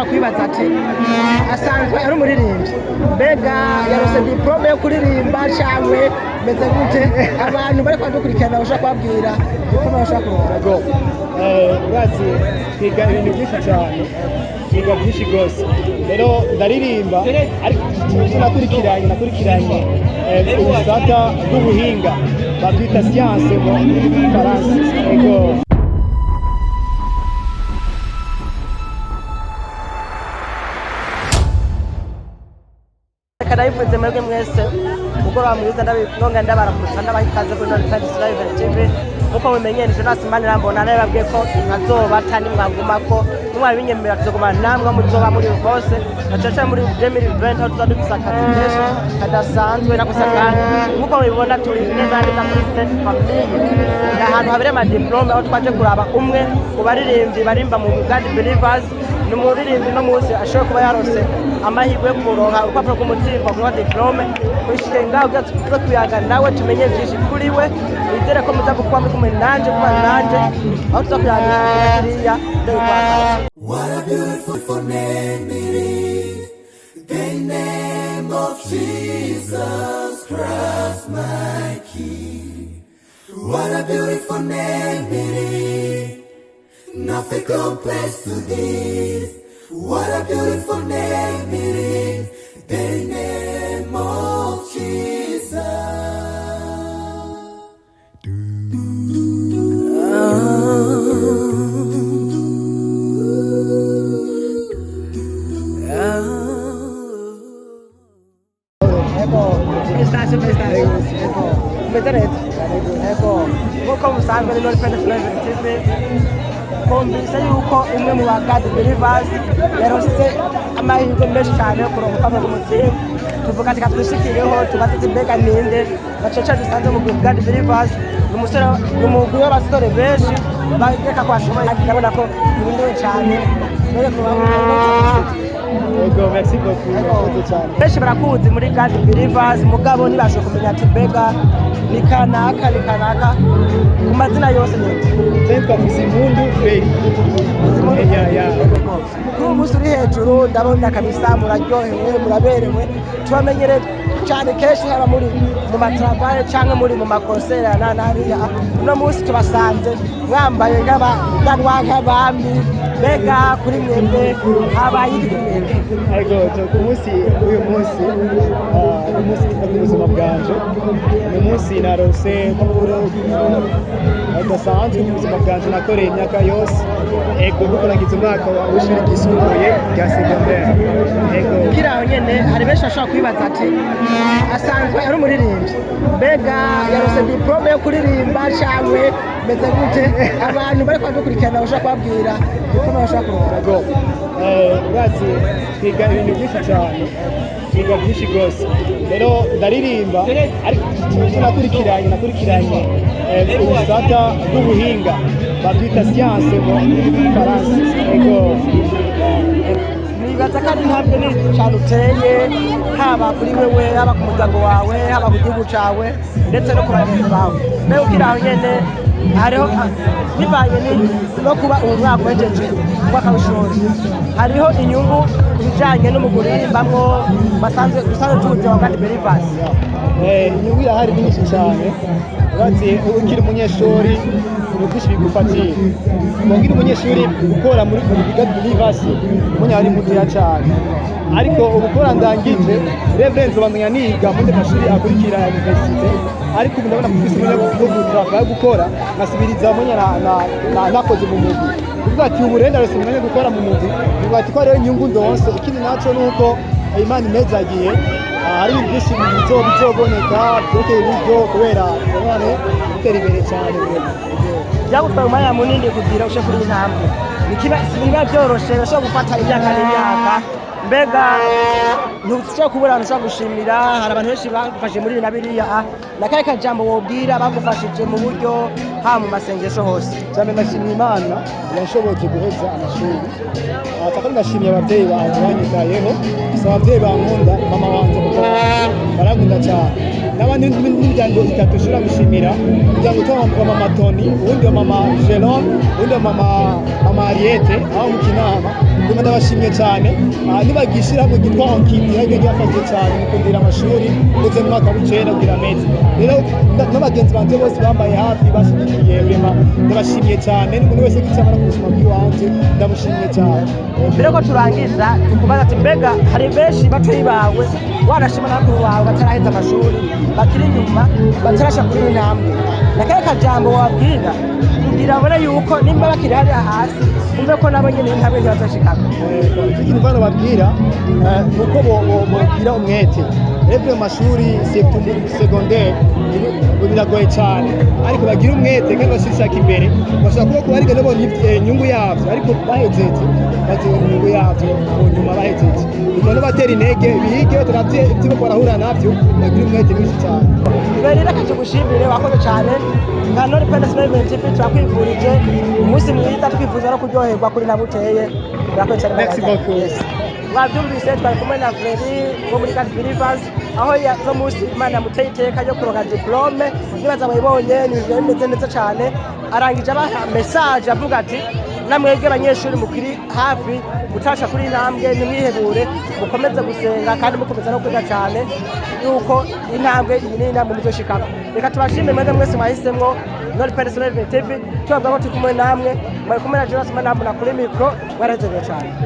Kwibaza ati asanzwe ari umuririmbyi, mbega yarose diplôme yo kuririmba cyangwa meze gute? Abantu bari kwadukurikirana bashobora kubabwira diplôme bashobora kuronka. Go. Urazi twiga ibintu byinshi cyane, twiga byinshi rwose. Rero ndaririmba, ariko ivyo nakurikiranye ubusata bw'ubuhinga babwita science mu Faransa. Ego. Reka ndabivuze mwebwe mwese, mugoroba mwiza. Nonga ndabaramutsa, ndabaha ikaze kuri None Paris Live TV. Nkuko mubimenyere, Jonas Manirambona nababwiye ko ntazobata nimwagumako, nimwabinyemerera tuzogumana namwe muzoba muri hose, na cane cane muri 2020 aho tuzoba dufise akazi kenshi kadasanzwe nakusakanya. Nkuko mubibona, turi neza neza kuri Sainte Famille, ni ahantu habereye ama diplôme, aho twaje kuraba umwe mu baririmbyi barimba mu God Believers. Ni umuririmbyi no munsi ashobora kuba yarose amahirwe yo kuronka urupapuro rw'umutsindo kuronka diplôme. Twishike ngaho kugira tuze kuyaga nawe, tumenye vyinshi kuri we. Nizere ko muza kuba muri kumwe nanje, kuba nanje aho tuza kuyagisha kiriya ndabikwaza. What a beautiful name it is. The name of Jesus Christ, my King. What a beautiful name it is. Nothing compares to this. What a beautiful name it is. The name of Jesus. Ego, félicitations, félicitations. Ego, umeze neza. Ego, nkuko musanzwe ni None Paris Live TV. Twumvise yuko umwe mu ba God Believers yarose amahirwe menshi cyane yo kuronka urupapuro rw'umutsindo. Tuvuga ati katwishikireho tubaze ati mbega ninde baceca dusanze mu God Believers? Ni umusore, ni umugwi w'abasore benshi bareka ko bashoboye. Ndabona ko birindewe cyane mbere kuba. Ego, merci beaucoup. Murakoze cyane. Benshi barakuzi muri God Believers, mugabo ntibashoboye kumenya ati mbega ni kanaka, ni kanaka ku mazina yose nyine. Nitwa Bizimundu Fred. Ya. Kuri uyu munsi uri hejuru, ndabona kabisa muraryohewe, muraberewe. Tubamenyere cyane kenshi haba muri mu ma travail cyangwa muri mu ma concert na nariya. Uno munsi tubasanze mwambaye nk'abaganwa, nk'abami. Mbega kuri mwebwe habaye iki kuri mwebwe? Ego, ku munsi uyu munsi, ni umunsi mu buzima bwanje, ni umunsi narose urupapuro rudasanzwe mu buzima bwanje nakoreye imyaka yose. Ego, kuko nagize umwaka w'ishuri ryisumbuye rya secondaire. Ego. Kugira aho nyene hari benshi bashobora kwibaza ati asanzwe ari umuririmbyi, mbega yarose diplôme yo kuririmba cyangwa meze gute? Abantu bari kwadukurikirana bashobora kubabwira diplôme bashobora kuronka. Ego, urazi twiga ibintu byinshi cyane, twiga byinshi rwose. Rero ndaririmba, ariko ivyo nakurikiranye ubusata bw'ubuhinga babwita science mu Faransa. Ego. Nibaza ko ari intambwe nini cyane uteye, haba kuri wewe, haba ku muryango wawe, haba ku gihugu cyawe, ndetse no ku bagenzi bawe. Mbega ukiri aho nyene, hariho bivanye no kuba ubu mwaka uhejeje umwaka w'ishuri, hariho inyungu ku bijanye n'umugwi uririmbamwo basanzwe dusanzwe tuzi wa God Believers? Inyungu irahari nyinshi cyane. Urazi ukiri umunyeshuri ibintu byinshi bigufatiye. Ukiri umunyeshuri gukora muri God Believers umunya ari mutoya cyane, ariko ubu gukora ndangije reverend nzobandanya niga mu mashuri akurikira ya université, ariko ubu ndabona kufise umwanya wo gutaka yo gukora nkasubiriza umwanya nakoze mu mugwi. Kuvuga ati ubu rero ndarose umwanya wo gukora mu mugwi, bivuga ati ko rero inyungu ndonse. Ikindi naco nuko Imana imezagiye, hari ibintu byinshi bizoboneka byerekeye uburyo, kubera none gutera imbere cyane. Byagutwaye umwanya munini kugira ushe kuri iyi ntambwe. Ntibiba byoroshe, bashobora gufata imyaka n'imyaka. Mbega ntushobora kubura abantu ushobora gushimira? Hari abantu benshi bagufashije muri ibi na biriya. Na kahe kajambo wobwira bagufashije mu buryo, haba mu masengesho hose? Cyane ndashimira Imana yanshoboje guheza amashuri. Kandi ndashimiye ababyeyi banje banyitayeho. Gusa ababyeyi bankunda, mama wanje, papa wanje, barankunda cyane, n'abandi n'imiryango itatu nshobora gushimira: umuryango witwa wa mama Tony, uwundi wa mama Jerome, uwundi wa mama Ariete aho mu Kinama. Ndumva ndabashimiye cyane. Nibagiye ishyirahamwe ryitwa Onkidi, naryo ryafashije cyane mu kundira amashuri ndetse mu mwaka w'icenda kugira ameze. Rero n'abagenzi banje bose bambaye hafi, bashyigikiye, vraiment ndabashimiye cyane. N'umuntu wese gicamara ku buzima bw'iwanje, ndamushimiye cyane. Mbere ko turangiza, tukubaza ati mbega hari benshi batoyi bawe, wanashima na bakuru bawe bataraheza amashuri, bakiri inyuma, batarasha kuri ino ntambwe, na kahe kajambo wababwira kugira babone yuko nimba bakiri hariya hasi, bumve ko nabo nyene intambwe ntibazoshikako? Ikintu mvano babwira ni uko bogira umwete. Rero mu mashuri, surtout muri secondaire, biragoye cyane, ariko bagira umwete kandi bashishaka imbere. Bashobora kuba kuba ariko nabonye inyungu yavyo, ariko bahejeje bazobona inyungu yavyo mu nyuma bahejeje. Bituma batera intege bige bataravye ivyo bariko barahura navyo, bagira umwete mwinshi cyane. Rero reka tugushimire, wakoze cyane. Nka Nori Pendes Management TV turakwifurije umunsi mwiza, twifuza no kuryoherwa kuri nabuteye. Urakoze cyane. Merci beaucoup. Yes. Mwabyumvise, twari kumwe na Vlery wo muri God Believers, aho uno munsi Imana yamuteye iteka ryo kuronka diplôme. Nibaza mwibonye, ni ibintu bimeze neza cyane. Arangije abaha message avuga ati namwebwe abanyeshuri mukiri hafi gutasha kuri intambwe, ntimwihebure, mukomeze gusenga kandi mukomeza no kwiga cyane, yuko intambwe iyi ni intambwe muzoshikako. Reka tubashimire mwebwe mwese mwahisemwo Nori Pendes Management TV, tubabwira ko turi kumwe namwe. Mwari kumwe na Jonas Manamuna kuri micro. Mwarahejeje cyane.